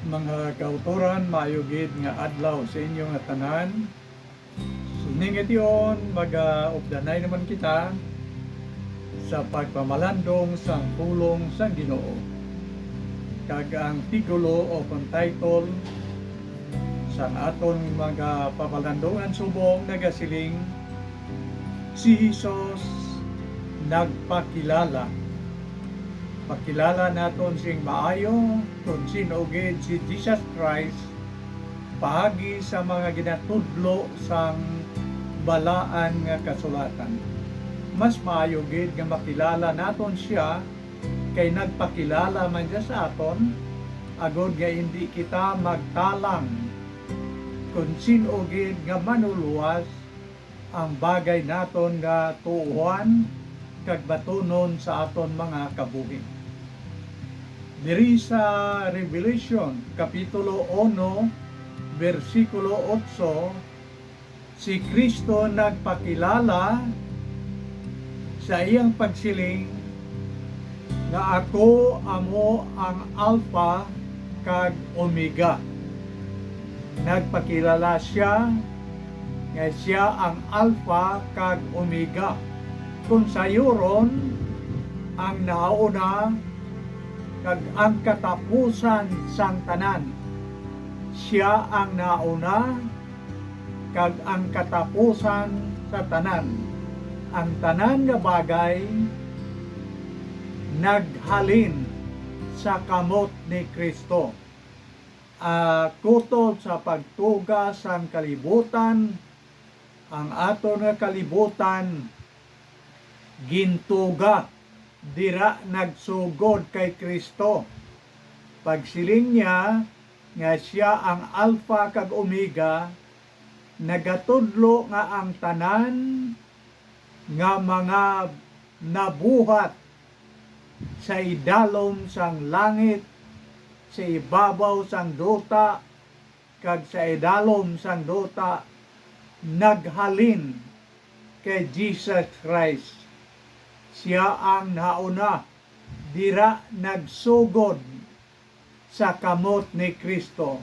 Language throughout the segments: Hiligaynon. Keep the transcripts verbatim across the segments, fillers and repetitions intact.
Mga kautoran, maayo gid nga adlaw sa inyo nga tanan. Sining tion, magaupdanay naman kita sa pagpamalandong sang pulong sang Ginoo. Kag ang titulo o kon title sang aton mga pamalandungan subong nagasiling, Si Jesus Nagpakilala. Pakilala naton sing maayo kon sin-o gid si Jesus Christ paagi sa mga ginatudlo sang Balaan nga Kasulatan. Mas maayo gid nga makilala naton sia, kay nagpakilala man sia sa aton, agod nga indi kita magtalang kon sin-o gid nga manuluwas ang bagay naton nga tuohan kag batunon sa aton mga kabuhi. Diri sa Revelation, Kapitulo uno, bersikulo otso, si Cristo nagpakilala sa iyang pagsiling nga, "Ako amo ang Alpha kag Omega." Nagpakilala sia nga sia ang Alpha kag Omega, kon sayuron, ang nahauna kag ang katapusan sang tanan. Sia ang nahauna kag ang katapusan sa tanan. Ang tanan nga bagay naghalin sa kamot ni Cristo. Ah, kutob sa pagtuga sang kalibutan, ang aton nga kalibutan gintuga, dira nagsugod kay Cristo. Pagsiling niya nga sia ang Alpha kag Omega, nagatudlo nga ang tanan nga mga nabuhat sa idalom sang langit, sa ibabaw sang duta, kag sa idalom sang duta naghalin kay Jesus Christ. Sia ang nahauna dira nagsugod sa kamot ni Cristo.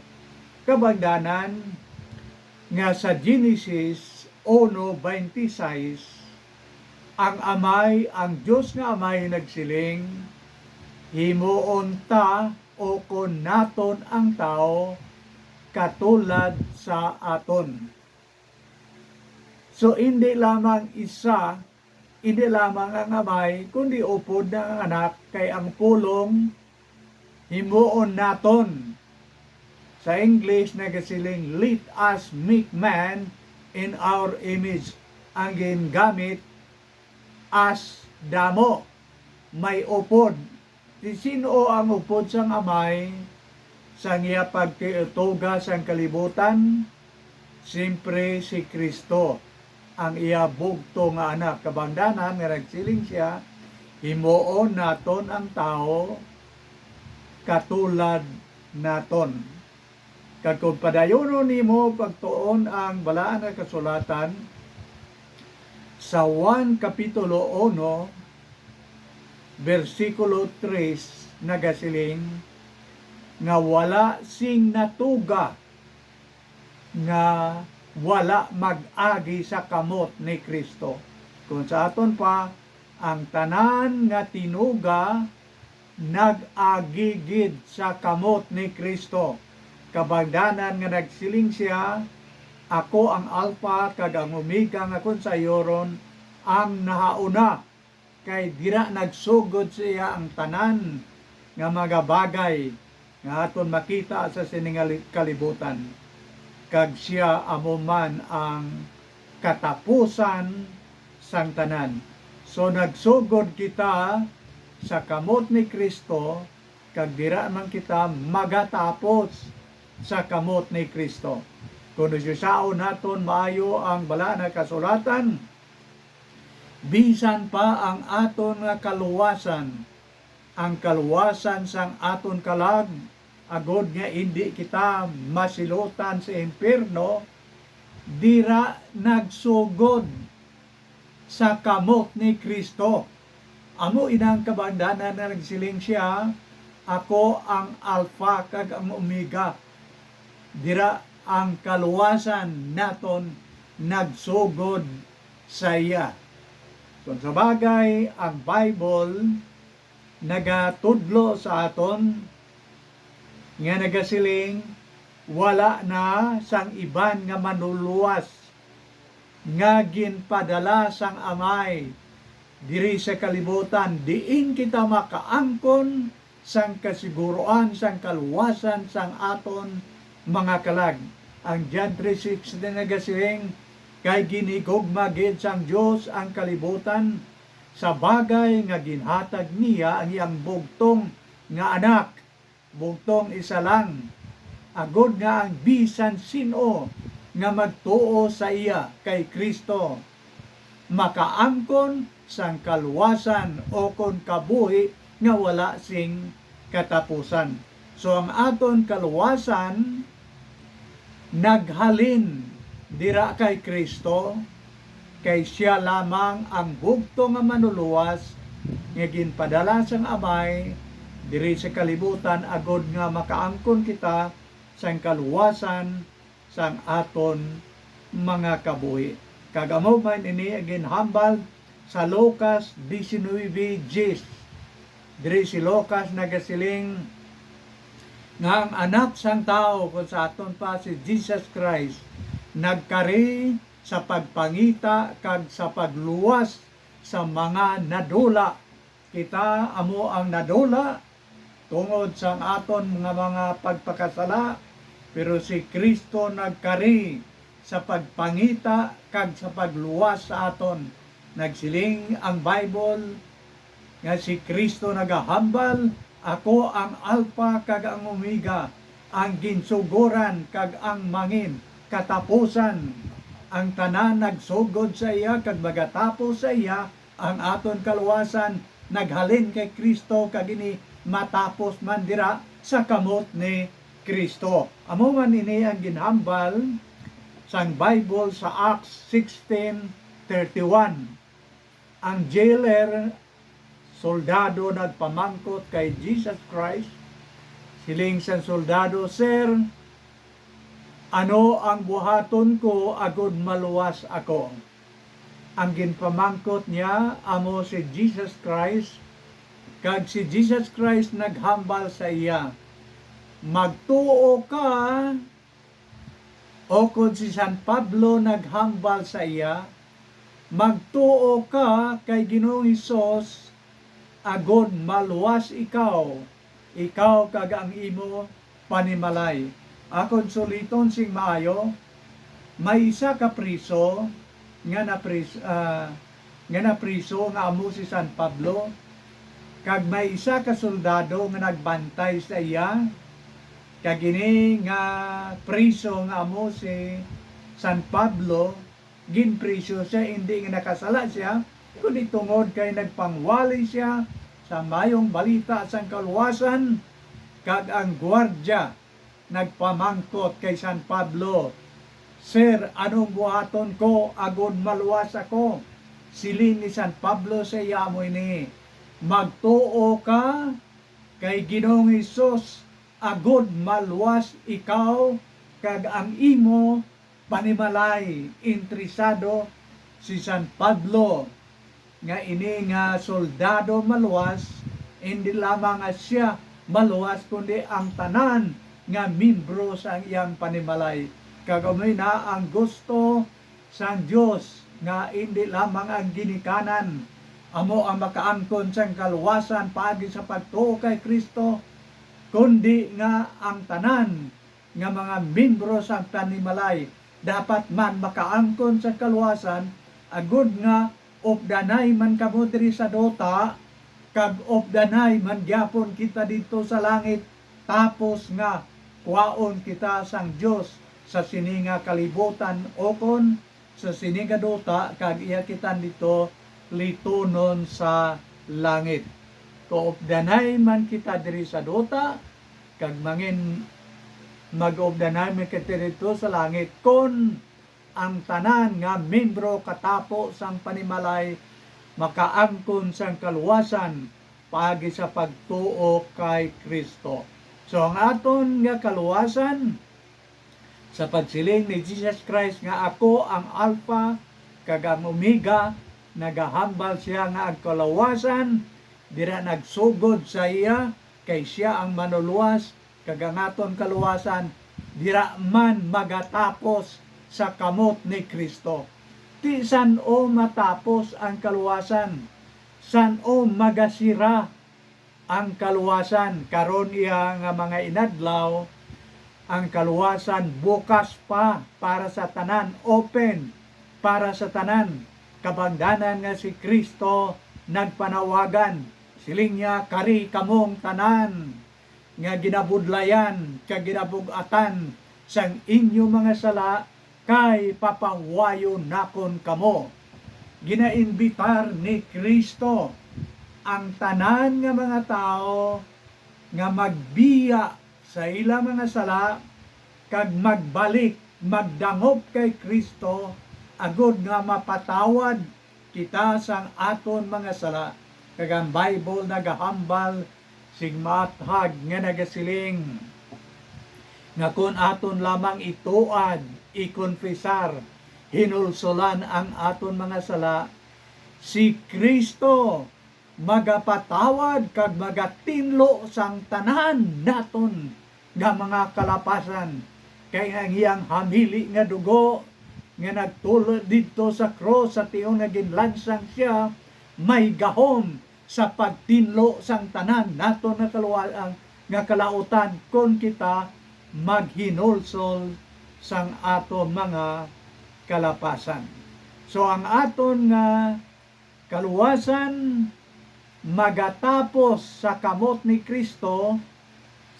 Kabangdanan nga sa Genesis uno veintiseis, ang Amay, ang Dios nga Amay nagsiling, "Himuon ta, o kon naton ang tawo, katulad sa aton." So, hindi lamang isa, hindi lamang ang Amay, kundi upod na ang Anak, kay ang pulong, "Himuon naton." Sa English, nagasiling, "Let us make man in our image." Ang gingamit, "us," damo, may upod. Sin-o ang upod sang Amay sang iya pagtuga sang kalibutan? Siyempre, si Cristo, ang iya bugtong nga Anak. Kabangdanan nga nagsiling sia, "Himuon naton ang tawo katulad naton." Kag kon padayunon nimo pagtuon ang Balaan nga Kasulatan, sa Juan Kapitulo uno, bersikulo tres, nagasiling nga wala sing natuga nga wala mag-agi sa kamot ni Cristo. Kon sa aton pa, ang tanan nga tinuga nag-agi gid sa kamot ni Cristo. Kabangdanan nga nagsiling sia, "Ako ang Alpha kag ang Omega, nga kon sayuron, ang nahauna," kay dira nagsugod sa iya ang tanan nga mga bagay nga aton makita sa sini nga li-, kalibutan, kag sia amo man ang katapusan sang tanan. So, nagsugod kita sa kamot ni Cristo, kag dira man kita magatapos sa kamot ni Cristo. Kon usisaon naton maayo ang Balaan nga Kasulatan, bisan pa ang aton nga kaluwasan, ang kaluwasan sang aton kalag, agod nga indi kita masilutan sa impiyerno, dira nagsugod sa kamot ni Cristo. Amo inang kabangdanan nga nagsiling sia, "Ako ang Alpha kag ang Omega." Dira ang kaluwasan naton nagsugod sa iya. Kung sa bagay, ang Bible nagatudlo sa aton nga nagasiling, "Wala na sang iban nga manluluwas nga ginpadala sang Amay diri sa kalibutan, diin kita makaangkon sang kasiguruan sang kaluwasan sang aton mga kalag." Ang John three sixteen nagasiling, "Kay ginhigugma gid sang Dios ang kalibutan sa bagay nga ginhatag niya ang iyang bugtong nga Anak, bugtong isa lang, agod nga ang bisan sin-o nga magtuo sa iya, kay Cristo, makaangkon sang kaluwasan, o kon kabuhi nga wala sing katapusan." So, ang aton kaluwasan naghalin dira kay Cristo, kay sia lamang ang bugtong nga manluluwas nga ginpadala sang Amay diri sa kalibutan, agod nga makaangkon kita sang kaluwasan sang aton mga kabuhi. Kag amo man ini ang ginhambal sa Lucas diecinuebe diez. Diri si Lucas nagasiling nga ang Anak sang Tawo, kung sa aton pa si Jesus Christ, nagkari sa pagpangita kag sa pagluwas sa mga nadula. Kita amo ang nadula tungod sang aton nga mga pagpakasala, pero si Cristo nagkari sa pagpangita kag sa pagluwas sa aton. Nagsiling ang Bible nga si Cristo nagahambal, "Ako ang Alpha kag ang Omega, ang ginsugoran kag ang mangin katapusan." Ang tanan nagsugod sa iya kag magatapos sa iya. Ang aton kaluwasan naghalin kay Cristo, kag ini matapos man dira sa kamot ni Cristo. Amo man ini ang ginhambal sang Bible sa Acts sixteen thirty-one. Ang jailer, soldado, nagpamangkot kay Jesus Christ. Siling sang soldado, "Sir, ano ang buhaton ko agod maluwas ako?" Ang ginpamangkot niya amo si Jesus Christ, kag si Jesus Christ naghambal sa iya, "Magtuo ka," o kon si San Pablo naghambal sa iya, "Magtuo ka kay Ginoong Hesus, agod maluwas ikaw, ikaw kag ang imo panimalay." Akon suliton sing maayo, may isa ka priso nga napris-, ah, nga napriso nga amo si San Pablo, kag may isa ka soldado nga nagbantay sa iya, kag ini nga priso nga amo si San Pablo, ginpriso siya, hindi nga nakasala siya, kundi tungod kay nagpangwali siya sa mayong balita sang kaluwasan, kag ang gwardya nagpamangkot kay San Pablo, "Sir, anong buhaton ko agod maluwas ako?" Siling ni San Pablo sa iya amo ini, "Magtuo ka kay Ginoong Hesus, agod maluwas ikaw kag ang imo panimalay." Interesado si San Pablo nga ini nga soldado maluwas, indi lamang nga sia maluwas, kundi ang tanan nga membro sang iyang panimalay. Kag amo na ang gusto sang Dios, nga indi lamang ang ginikanan amo ang makaangkon sang kaluwasan paagi sa pagtuo kay Cristo, kundi nga ang tanan nga mga membro sang panimalay dapat man makaangkon sang kaluwasan, agod nga updanay man kamo diri sa duta, kag updanay man gyapon kita didto sa langit, tapos nga kuwaon kita sang Dios sa sini nga kalibutan, ukon sa sini nga duta, kag iya kita didto litonon sa langit. Kaupdanay man kita diri sa duta, kag mangin-, mag-updanay man kita didto sa langit, kon ang tanan nga membro katapo sang panimalay makaangkon sang kaluwasan, paagi sa pagtuo kay Cristo. So, ang aton nga kaluwasan, sa pagsiling ni Jesus Christ nga, "Ako ang Alpha kag ang Omega," nagahambal siya nga ang kaluwasan dira nagsugod sa iya, kay siya ang manuluwas, kag ang aton kaluwasan dira man magatapos sa kamot ni Cristo. Ti san-o matapos ang kaluwasan? San-o magasira ang kaluwasan? Karon iya nga mga inadlaw, ang kaluwasan bukas pa para sa tanan, open para sa tanan. Kabangdanan nga si Cristo nagpanawagan, siling niya, "Kari kamong tanan nga ginabudlayan kag ginabug-atan sang inyo mga sala, kay papahuwayon nakon kamo." Ginaimbitar ni Cristo ang tanan nga mga tawo nga magbiya sa ila mga sala kag magbalik, magdangop kay Cristo, agod nga mapatawad kita sang aton mga sala. Kag ang Bible nagahambal sing maathag nga nagasiling nga kon aton lamang ituad, ikonfesar, hinulsolan ang aton mga sala, si Cristo magapatawad kag magatinlo sang tanan naton nga mga kalapasan, kay ang iyang hamili nga dugo nga nagtulod didto sa krus, sa tion nga ginlansang siya, may gahom sa pagtinlo sang tanan naton nga kaluwa-, nga kalautan kon kita maghinulsol sang aton mga kalapasan. So, ang aton nga kaluwasan magatapos sa kamot ni Cristo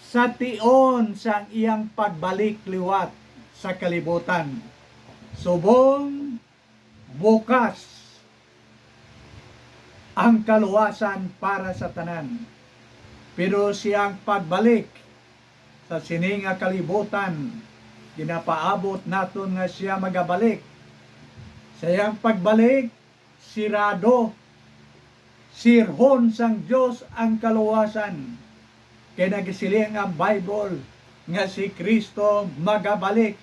sa tion sang iyang pagbalik liwat sa kalibutan. Subong bukas ang kaluwasan para sa tanan. Pero siyang pagbalik sa sini nga kalibutan, ginapaabot naton nga siya magabalik. Sa iyang pagbalik, sirado, sirhon sang Dios ang kaluwasan. Kay nagasiling ang Bible nga si Cristo magabalik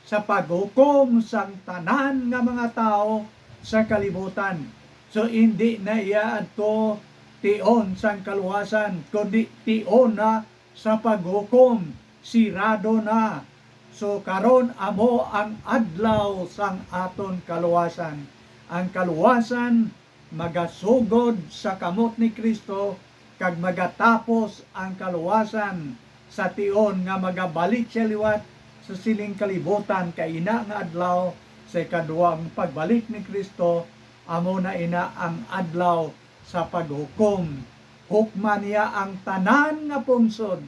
sa paghukom sang tanan nga mga tawo sa kalibutan. So, indi na iya adto tion sang kaluwasan, kundi tion na sa paghukom, sirado na. So, karon amo ang adlaw sang aton kaluwasan. Ang kaluwasan magasugod sa kamot ni Cristo, kag magatapos ang kaluwasan sa tion nga magabalik siya liwat sa sining kalibutan, kay ina nga adlaw sa ikaduhang pagbalik ni Cristo, amo na ina ang adlaw sa paghukom. Hukman niya ang tanan nga pungsod,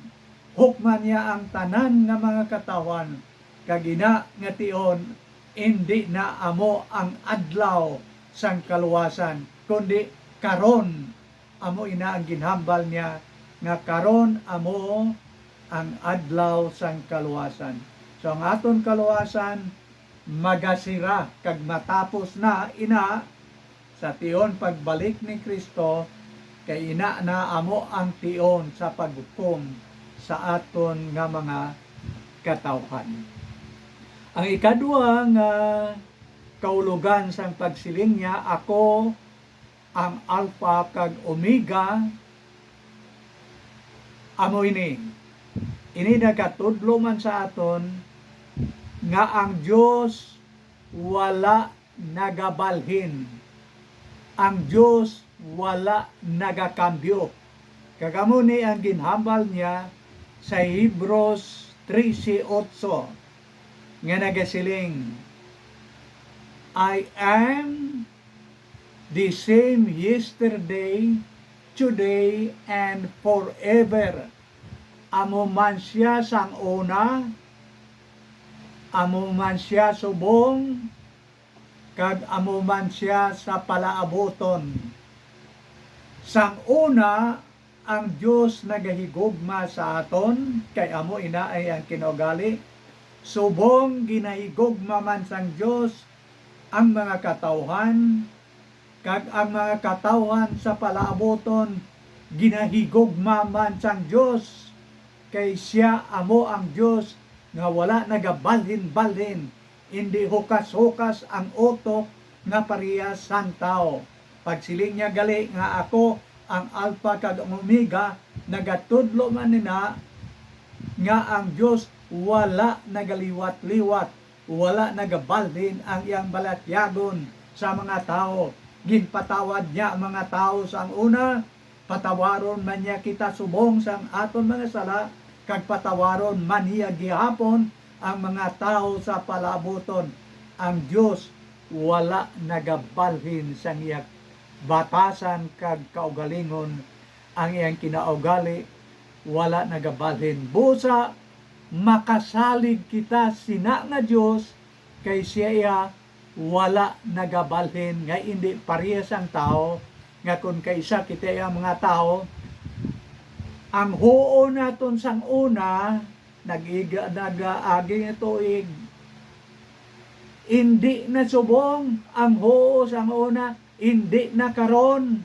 hukman niya ang tanan nga mga katawhan, kag ina nga tion, indi na amo ang adlaw sang kaluwasan, kundi karon. Amo ina ang ginhambal niya nga karon amo ang adlaw sang kaluwasan. So, ang aton kaluwasan magasira kag matapos na ina sa tion pagbalik ni Cristo, kay ina na amo ang tion sa paghukom sa aton nga mga katawhan. Ang ikadua nga kahulogan sang pagsiling niya, "Ako ang Alpha kag Omega," amo ini. Ini nagatudlo man sa aton nga ang Dios wala nagabalhin. Ang Dios wala nagakambyo. Kag amo ni ang ginhambal niya sa Hebrews trese otso, nga nagasiling, "I am the same yesterday, today, and forever." Amo man siya sang una, amo man siya subong, kag amo man siya sa palaabuton. Sang una, ang Dios nagahigugma sa aton, kay amo ina ay ang kinaugali. Subong ginahigugma man sang Dios ang mga katawhan, kag ang mga katawhan sa palaabuton ginahigugma man sang Dios, kay sia amo ang Dios nga wala nagabalhin-balhin, indi hukas-hukas ang utok nga parehas sang tawo. Pagsiling niya gali nga, "Ako ang Alpha kag ang Omega," nagatudlo man ina nga ang Dios wala nagaliwat-liwat, wala nagabalhin ang iyang balatyagon sa mga tawo. Ginpatawad niya ang mga tawo sang una, patawaron man niya kita subong sang aton mga sala, kag patawaron man niya gihapon ang mga tawo sa palaabuton. Ang Dios wala nagabalhin sang iya batasan kag kaugalingon, ang iyang kinaugali wala nagabalhin. Busa, makasalig kita sina nga Dios, kay sia iya wala nagabalhin nga indi parehas ang tawo, nga kon kaisa kita iya mga tawo, ang huo naton sang una, nag-iga-, nag-aagi nga tuig, indi na subong ang huo sang una, indi na karon,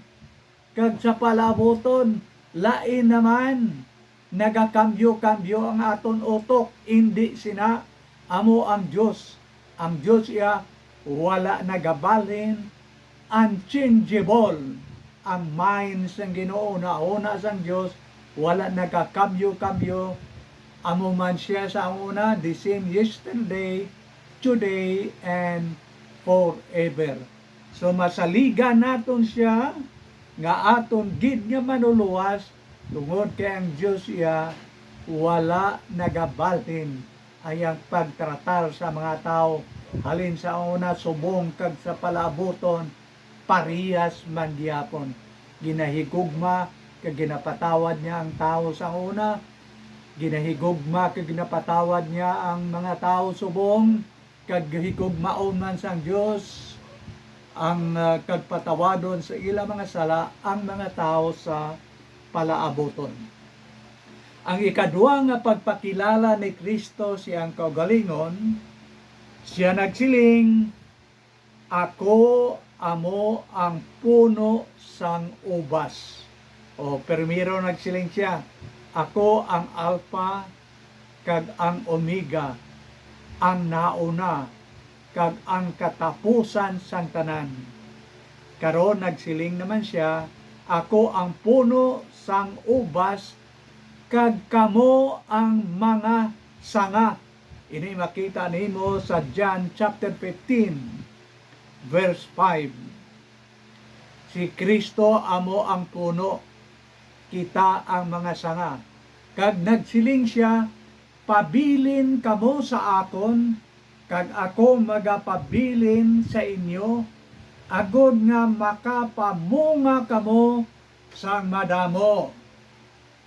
kag sa palaabuton, lain naman. Nagakambyo-kambyo ang aton utok, indi sina. Amo ang Dios. Ang Dios iya wala nagabalhin, unchangeable. Ang mind sang Ginoo, una sang Dios, wala nagakambyo-kambyo. Amo man sia sa una, the same yesterday, today, and forever. So, masaligan naton sia nga aton gid nga manuluwas, tungod kay ang Dios iya wala nagabalhin ang iyang pagtratar sa mga tawo, halin sa una subong kag sa palaabuton, parehas man gihapon. Ginahigugma kag ginapatawad niya ang tawo sa una, ginahigugma kag ginapatawad niya ang mga tawo subong, kag higugmaon man sang Dios ang, ah, kag patawadon sa ila mga sala ang mga tawo sa palaabuton. Ang ikadua nga pagpakilala ni Cristo sa iyang kaugalingon, sia nagsiling, "Ako amo ang puno sang ubas." O, primero nagsiling sia, "Ako ang Alpha kag ang Omega, ang nauna kag ang katapusan sang tanan." Karon nagsiling naman sia, "Ako ang puno sang ubas, kag kamo ang mga sanga." Ini makita nimo sa John chapter fifteen, verse five. Si Cristo amo ang puno, kita ang mga sanga. Kag nagsiling sia, "Pabilin kamo sa akon, kag ako magapabilin sa inyo, agod nga makapamunga kamo sang madamo.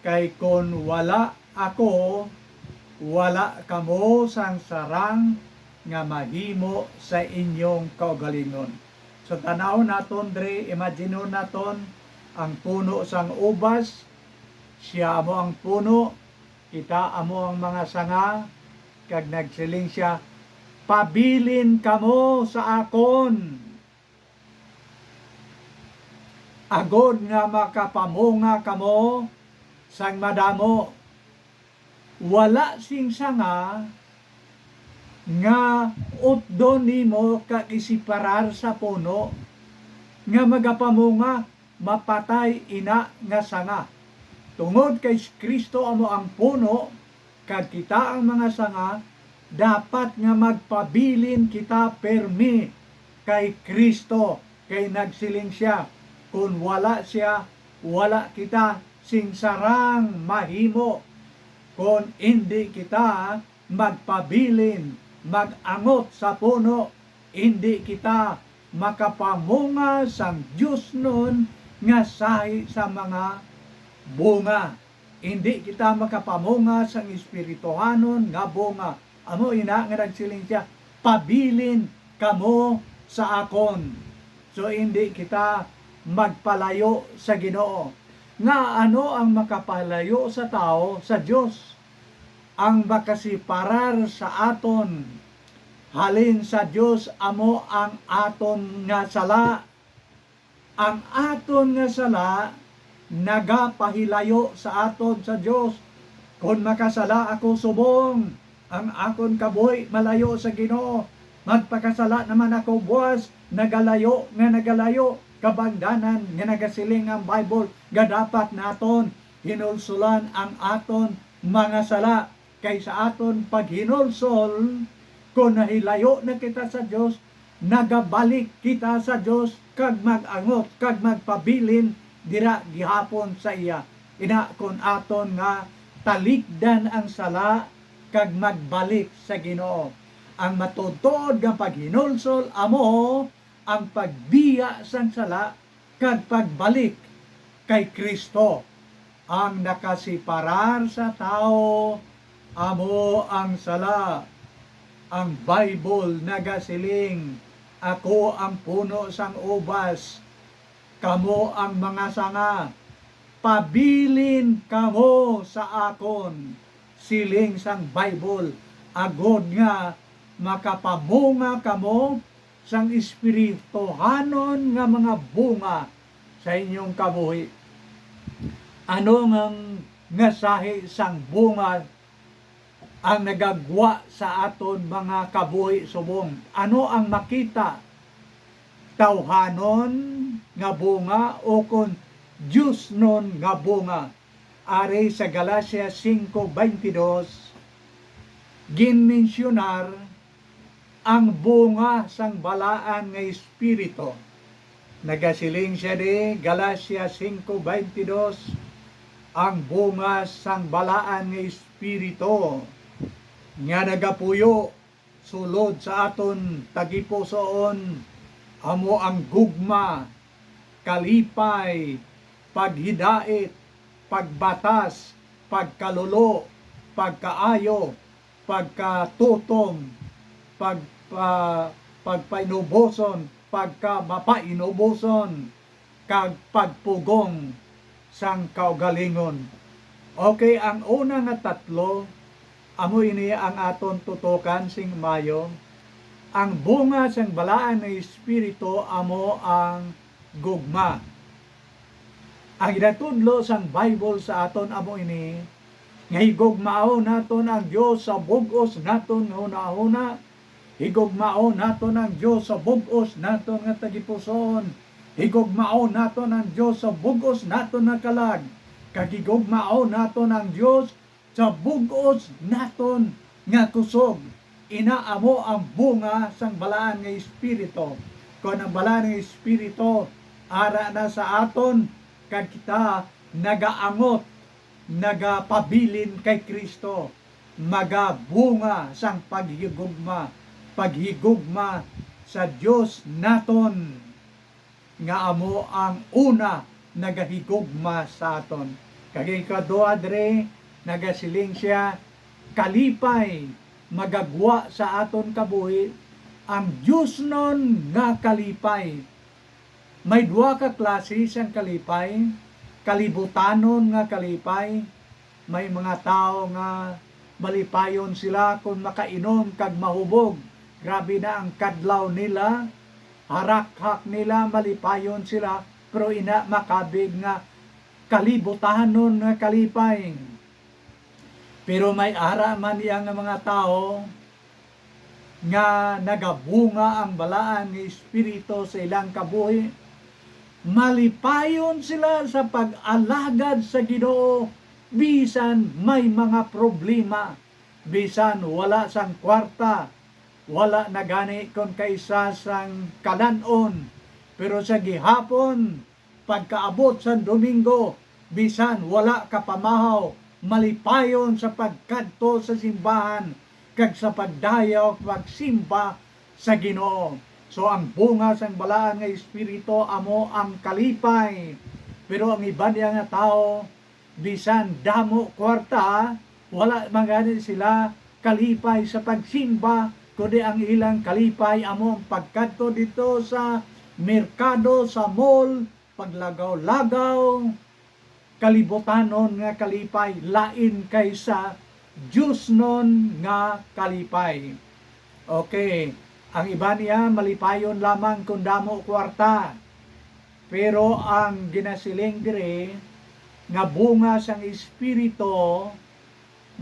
Kay kon wala ako, wala kamo sang sarang nga mahimo sa inyong kaugalingon." So, tan-awon naton diri, imaginon naton ang puno sang ubas. Sia amo ang puno, kita amo ang mga sanga, kag nagsiling sia, "Pabilin kamo sa akon, agod nga makapamunga kamo sang madamo." Wala sing sanga nga utdon nimo kag isiparar sa puno nga magapamunga, mapatay ina nga sanga. Tungod kay si Cristo amo ang puno, kag kita ang mga sanga, dapat nga magpabilin kita pirmi kay Cristo, kay nagsiling sia, "Kon wala sia, wala kita sing sarang mahimo." Kon indi kita magpabilin, mag-angot sa puno, indi kita makapamunga sang diosnon nga sahi sa mga bunga. Indi kita makapamunga sang espirituhanon nga bunga. Amo ina nga nagsiling sia, "Pabilin kamo sa akon." So, indi kita magpalayo sa Ginoo. Nga ano ang makapalayo sa tawo sa Dios? Ang makasiparar sa aton halin sa Dios amo ang aton nga sala. Ang aton nga sala nagapahilayo sa aton sa Dios. Kon makasala ako subong, ang akon kabuhi malayo sa Ginoo. Magpakasala naman ako buas, nagalayo nga nagalayo. Kabangdanan nga nagasiling ang Bible nga dapat naton hinulsulan ang aton mga sala, kay sa aton paghinulsol, kon nahilayo na kita sa Dios, nagabalik kita sa Dios kag mag-angot kag magpabilin dira gihapon sa iya. Ina, kon aton nga talikdan ang sala kag magbalik sa Ginoo, ang matuod-tuod nga paghinulsol amo ang pagbiya sang sala kag pagbalik kay Cristo. Ang nakasiparar sa tawo amo ang sala. Ang Bible nagasiling, "Ako ang puno sang ubas, kamo ang mga sanga. Pabilin kamo sa akon," siling sang Bible, "agod nga makapamunga kamo sang espirituhanon nga mga bunga sa inyong kabuhi." Ano nga, nga sahi sang bunga ang nagagwa sa aton mga kabuhi subong? Ano ang makita? Tawhanon nga bunga o kon diosnon nga bunga? Ari sa Galacia cinco veintidós, ginmensyonar ang bunga sang balaan nga espiritu. Nagasiling sia di, Galacia cinco veintidós, ang bunga sang balaan nga espiritu nga nagapuyo sulod sa aton tagipusoon amo ang gugma, kalipay, paghidait, pagbatas, pagkalulo, pagkaayo, pagkatutom, pagpa-, pagpainuboson, pagkamapainuboson, kag pagpugong sang kaugalingon. Okay, ang una nga tatlo, amo ini ang aton tutokan sing maayo. Ang bunga sang balaan nga espiritu amo ang gugma. Ang ginatudlo sang Bible sa aton amo ini, nga higugmaon naton ang Dios sa bug-os naton nga hunahuna, higugmaon naton ang Dios sa bug-os naton nga tagipusoon, higugmaon naton ang Dios sa bug-os naton nga kalag, kag higugmaon naton ang Dios sa bug-os naton nga kusog. Ina amo ang bunga sang balaan nga espiritu. Kon ang balaan nga espiritu ara na sa aton, kag kita nagaangot, nagapabilin kay Cristo, magabunga sang paghigugma, paghigugma sa Dios naton, nga amo ang una nagahigugma sa aton. Kag ikaduha diri, nagasiling sia, kalipay magagwa sa aton kabuhi, ang diosnon nga kalipay. May duha ka klase sang kalipay, kalibutanon nga kalipay. May mga tawo nga malipayon sila kon makainom kag mahubog. Grabe na ang kadlaw nila, harakhak nila, malipayon sila, pero ina makabig nga kalibutanon nga kalipay. Pero may ara man iya nga mga tawo nga nagabunga ang balaan nga espiritu sa ilang kabuhi, malipayon sila sa pag-alagad sa Ginoo bisan may mga problema, bisan wala sang kwarta, wala na gani kon kaisa sang kalan-on, pero sa gihapon, pagkaabot sang Domingo, bisan wala ka pamahaw, malipayon sa pagkadto sa simbahan kag sa pagdayaw pagsimba sa Ginoo. So, ang bunga sang balaan nga espiritu amo ang kalipay. Pero ang iban niya nga tawo, bisan damo kwarta, wala man gani sila kalipay sa pagsimba, kundi ang ilang kalipay amo ang pagkadto dito sa merkado, sa mall, paglagaw-lagaw, kalibutanon nga kalipay, lain kay sa diosnon nga kalipay. Okay, ang iba niya malipayon lamang kung damo kwarta. Pero ang ginasiling diri, nga bunga sang Espiritu,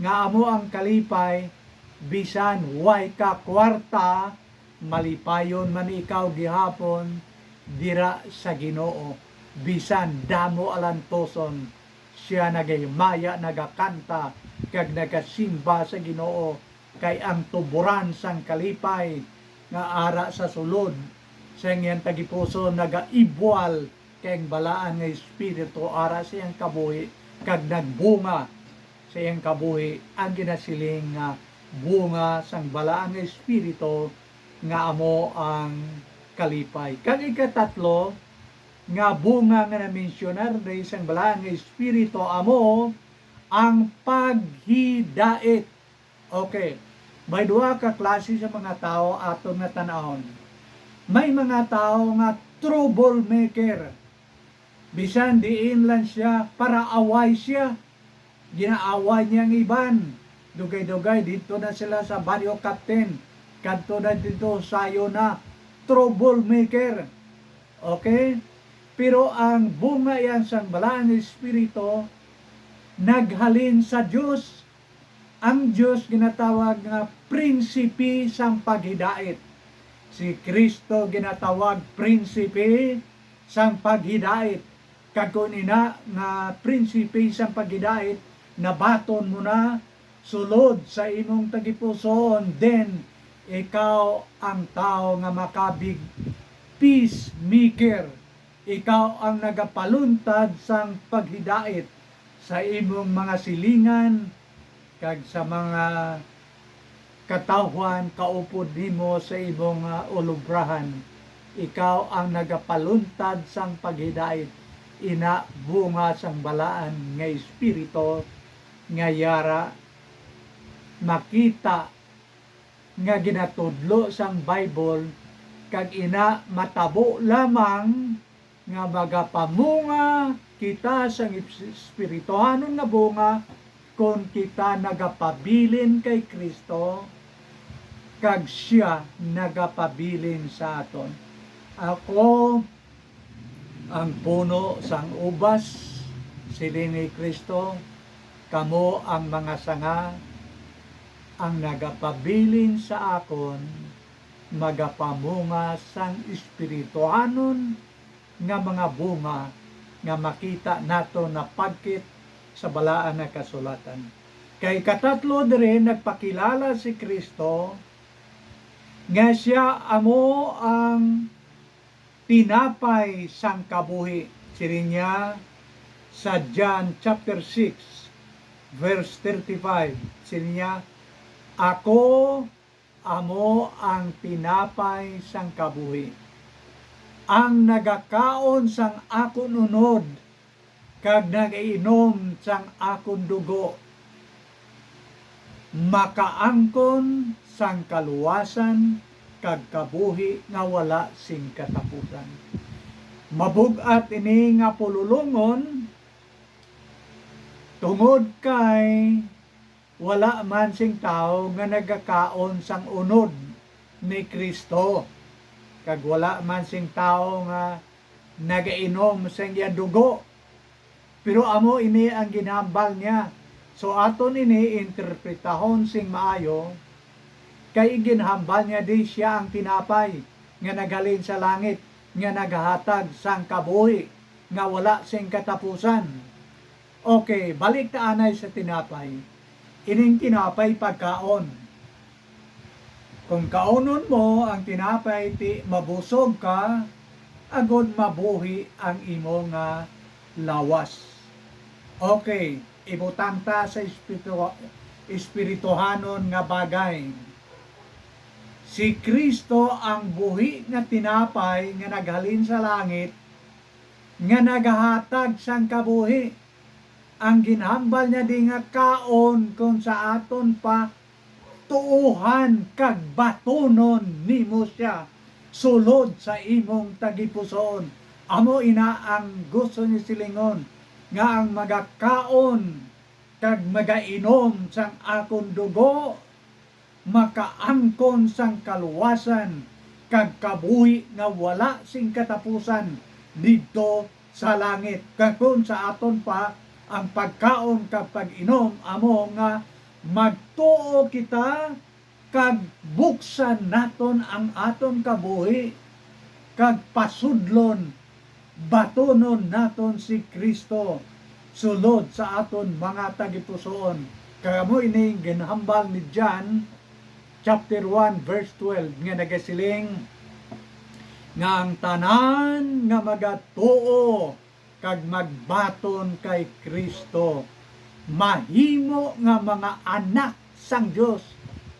nga amo ang kalipay, bisan way ka kwarta, malipayon man ikaw gihapon dira sa Ginoo. Bisan damo alantoson, sia nagahimaya, nagakanta, kag nagasimba sa Ginoo, kay ang tuboran sang kalipay nga ara sa sulod sa iyang tagipuso nagaibwal kay ang balaan nga Espiritu ara sa iyang kabuhi, kag nagbunga sa iyang kabuhi ang ginasiling nga bunga sang balaan nga Espiritu, nga amo ang kalipay. Kag ikatatlo nga bunga nga na-mensionar diri sang balaan nga Espiritu amo ang paghidait. Okay, may duha ka klase sa mga tawo aton nga tan-awon. May mga tawo nga troublemaker. Bisan diin lang sia, para away sia. Ginaaway niya ang iban. Dugay-dugay, dito na sila sa Barrio Captain. Kadto na dito, sayo na. Troublemaker. Okay? Pero ang bunga yan sang Balaan nga Espiritu, naghalin sa Dios. Ang Dios ginatawag nga prinsipe sang paghidait. Si Cristo ginatawag prinsipe sang paghidait. Kag kon ina nga prinsipe sang paghidait, nabaton mo na sulod sa imong tagipusoon, then ikaw ang tawo nga makabig peacemaker. Ikaw ang nagapaluntad sang paghidait sa imong mga silingan kag sa mga katawhan kaupod nimo sa imong, ah, ulubrahan. Ikaw ang nagapaluntad sang paghidait, ina bunga sang balaan nga espiritu nga yara makita nga ginatudlo sang Bible, kag ina matabo lamang nga magapamunga kita sang espirituhanon nga bunga kon kita nagapabilin kay Cristo kag sia nagapabilin sa aton. Ako ang puno sang ubas, siling ni Cristo, kamo ang mga sanga. Ang nagapabilin sa akon magapamunga sang espirituhanon nga mga bunga nga makita naton napagkit sa Balaan nga Kasulatan. Kay katatlo diri, nagpakilala si Cristo nga sia amo ang tinapay sang kabuhi. Siling niya sa John chapter six, verse thirty-five, siling niya, "Ako amo ang tinapay sang kabuhi. Ang nagakaon sang akon unod kag nagainom sang akon dugo makaangkon sang kaluwasan kag kabuhi nga wala sing katapusan." Mabug-at ini nga pululongon, tungod kay wala man sing tawo nga nagakaon sang unod ni Cristo, kag wala man sing tawo nga nagainom sang iya dugo. Pero amo ini ang ginhambal niya. So, aton ini interpretahon sing maayo, kay ginhambal niya di sia ang tinapay nga naghalin sa langit, nga nagahatag sang kabuhi nga wala sing katapusan. Okay, balik ta anay sa tinapay. Ining tinapay pagkaon. Kung kaunon mo ang tinapay, ti mabusog ka, agod mabuhi ang imo nga lawas. Okay, ibutang ta sa espiritu-, espirituhanon nga bagay. Si Cristo ang buhi nga tinapay nga naghalin sa langit, nga nagahatag sang kabuhi. Ang ginhambal niya di nga kaon kon sa aton pa tuohan kag batunon nimo sia sulod sa imong tagipusoon. Amo ina ang gusto ni silingon, nga ang magakaon kag magainom sang akon dugo makaangkon sang kaluwasan kag kabuhi nga wala sing katapusan didto sa langit, kag kon sa aton pa Ang pagkaon kag pag-inom amo nga magtuo kita kag buksan naton ang aton kabuhi kag pasudlon, batonon naton si Cristo sulod sa aton mga tagipusoon. Kag amo ini ginhambal ni John chapter one verse twelve nga nagasiling nga ang tanan nga magatuo kag magbaton kay Cristo mahimo nga mga anak sang Dios.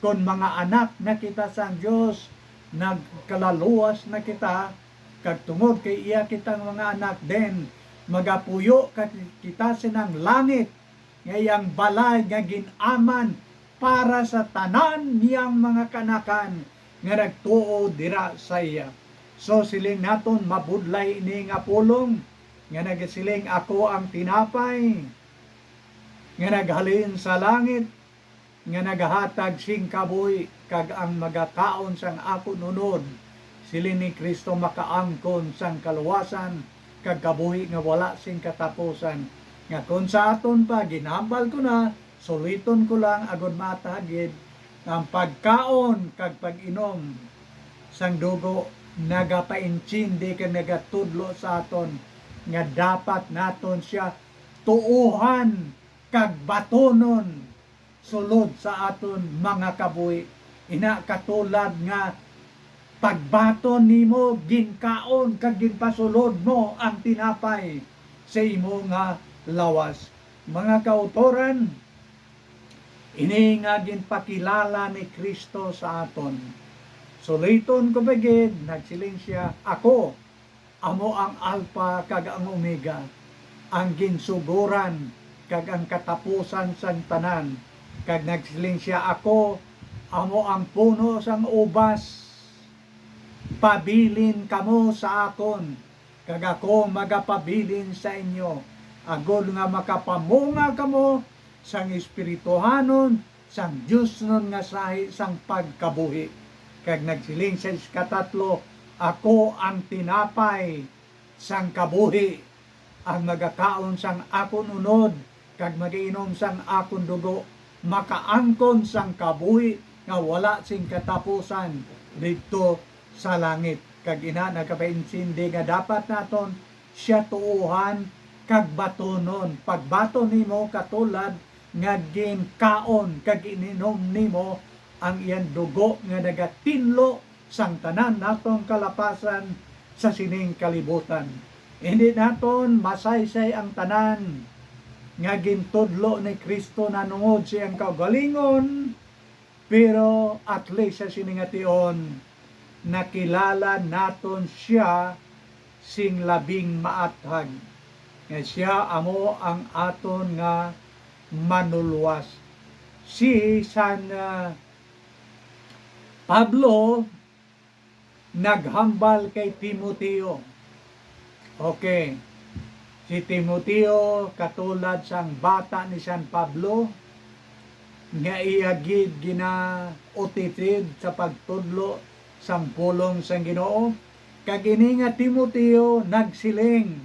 Kon mga anak na kita sang Dios, nagkalaluwas na kita, kag tungod kay iya kitang mga anak, then magapuyo ka kita sinang langit, nga iyang balay nga gin-aman para sa tanan niyang mga kanakan nga nagtuo dira sa iya. So, siling naton, mabudlay ini nga pulong nga nagasiling, "Ako ang tinapay nga naghalin sa langit, nga nagahatag sing kabuhi, kag ang magakaon sang akon unod," siling ni Cristo, "makaangkon sang kaluwasan kag kabuhi nga wala sing katapusan." Nga kon sa aton pa, ginhambal ko na, suliton ko lang agod matahag gid, ang pagkaon kag pag-inom sang dugo nagapaintindi kag nagatudlo sa aton nga dapat naton sia tuohan kag batonon sulod sa aton mga kabuhi. Ina, katulad nga pagbaton nimo, ginkaon kag ginpasulod mo ang tinapay sa imo nga lawas. Mga kautoran, ini nga ginpakilala ni Cristo sa aton. Suliton ko pa gid, nagsiling sia, "Ako amo ang Alpha kag ang Omega, ang ginsugoran kag ang katapusan sang tanan." Kag nagsiling sia, "Ako amo ang puno sang ubas. Pabilin kamo sa akon, kag ako magapabilin sa inyo, agod nga makapamunga kamo sang espirituhanon, sang diosnon nga sahi sang pagkabuhi." Kag nagsiling sa ikatatlo, "Ako ang tinapay sang kabuhi. Ang magakaon sang akon unod kag magainom sang akon dugo makaangkon sang kabuhi nga wala sing katapusan didto sa langit." Kag ina, nagapaintindi nga dapat naton sia tuohan kag batonon. Pagbaton nimo katulad nga ginkaon kag ininom nimo ang iyang dugo nga nagatinlo sang tanan natong kalapasan sa sining kalibutan. Hindi naton masaysay ang tanan nga gintudlo ni Cristo nanungod sa iyang kaugalingon, pero at least sa sini nga tion, nakilala naton sia sing labing maathag, nga sia amo ang aton nga manuluwas. Si San, ah, Pablo naghambal kay Timoteo. Okay. Si Timoteo katulad sang bata ni San Pablo nga iya gid ginautitid sa pagtudlo sang pulong sang Ginoo. Kag ini nga Timoteo nagsiling,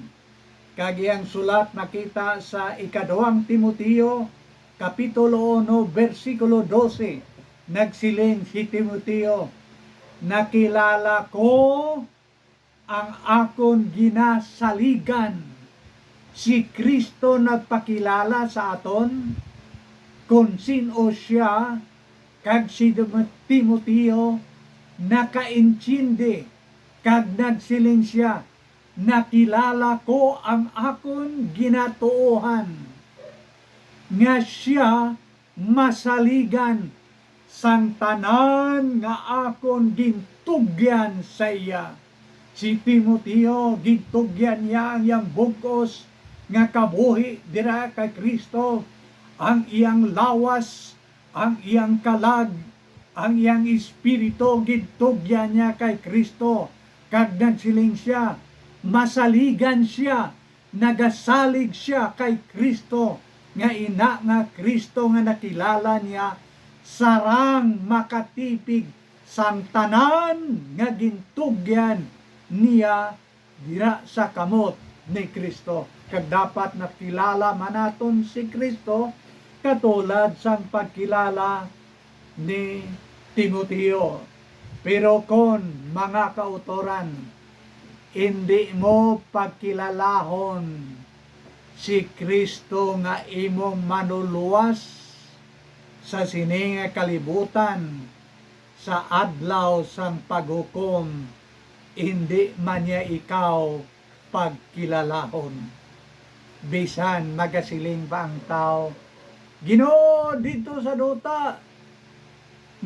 kag iyang sulat makita sa ikaduhang Timoteo, Kapitulo uno, bersikulo dose, nagsiling si Timoteo, "Nakilala ko ang akon ginasaligan." Si Cristo nagpakilala sa aton kon sin-o sia, kag si Tim-, Timoteo nakaintindi kag nagsiling sia, "Nakilala ko ang akon ginatuohan, nga sia masaligan sang tanan nga akon gintugyan sa iya." Si Timoteo, gintugyan niya ang iyang bug-os nga kabuhi dira kay Cristo, ang iyang lawas, ang iyang kalag, ang iyang espiritu, gintugyan niya kay Cristo, kag nagsiling sia, masaligan sia, nagasalig sia kay Cristo, nga ina nga Cristo nga nakilala niya, sarang makatipig sang tanan nga gintugyan niya dira sa kamot. ni Cristo, kag dapat nakilala man naton si Cristo katulad sang pagkilala ni Timoteo. Pero kon, mga kautoran, indi mo pagkilalahon si Cristo nga imong manuluwas sa sini nga kalibutan, sa adlaw sang paghukom, indi man niya ikaw pagkilalahon. Bisan magasiling pa ang tawo, "Ginoo, didto sa duta,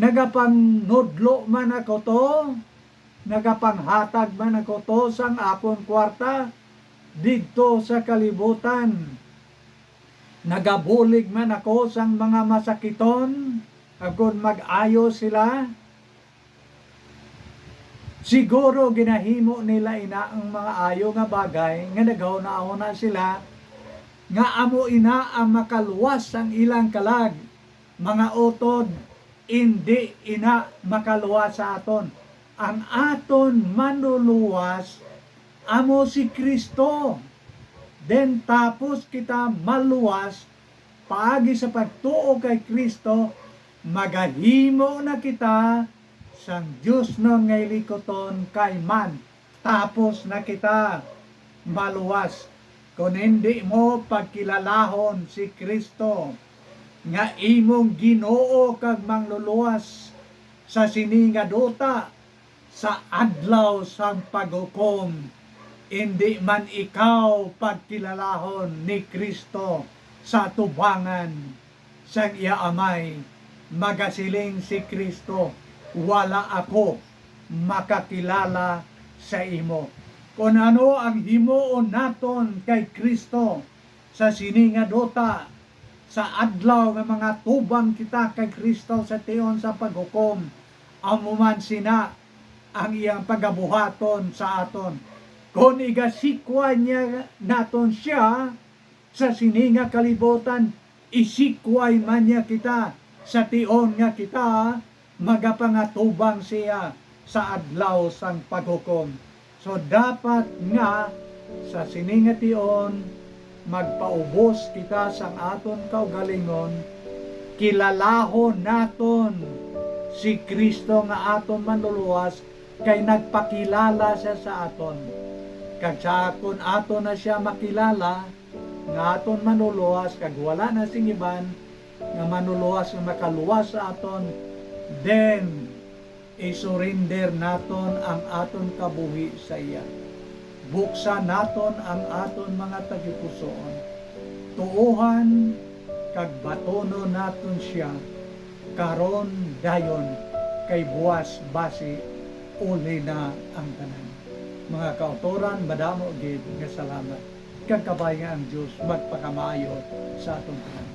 nagapanudlo man ako to, nagapanghatag man ako to sang akon kwarta didto sa kalibutan, nagabulig man ako sang mga masakiton, agod mag-ayo sila." Siguro ginahimo nila ina ang mga ayo nga bagay nga naghunahuna sila nga amo ina ang makaluwas sang ilang kalag. Mga utod, indi ina makaluwas sa aton. Ang aton manluluwas amo si Cristo. Then tapos kita maluwas paagi sa pagtuo kay Cristo, magahimo na kita sang diosnon nga hilikuton kay man tapos na kita maluwas. Kon hindi mo pagkilalahon si Cristo nga imong Ginoo kag Mangluluwas sa sini nga duta, sa adlaw sang paghukom, indi man ikaw pagkilalahon ni Cristo sa atubangan sang iya Amay. Magasiling si Cristo, "Wala ako makakilala sa imo." Kon ano ang himuon naton kay Cristo sa sini nga duta, sa adlaw nga mangatubang kita kay Cristo sa tion sa paghukom, amo man sina ang iyang pagabuhaton sa aton. Kon igasikway niya naton sia sa sini nga kalibutan, isikway man niya kita sa tion nga kita magapangatubang siya sa adlaw sang paghukom. So, dapat nga sa sini nga tion, magpaubos kita sang aton kaugalingon, kilalahon naton si Cristo nga aton Manluluwas, kay nagpakilala sia sa aton. Kag sa kon aton na sia makilala nga aton Manluluwas, kag wala na sing iban nga manluluwas nga makaluwas sa aton, then i-surrender naton ang aton kabuhi sa iya. Buksan naton ang aton mga tagipusoon. Tuohan kag batunon naton sia karon, dayon, kay buas basi uli na ang tanan. Mga kautoran, madamo gid nga salamat, kag kabay nga ang Dios magpakamaayo sa aton tanan.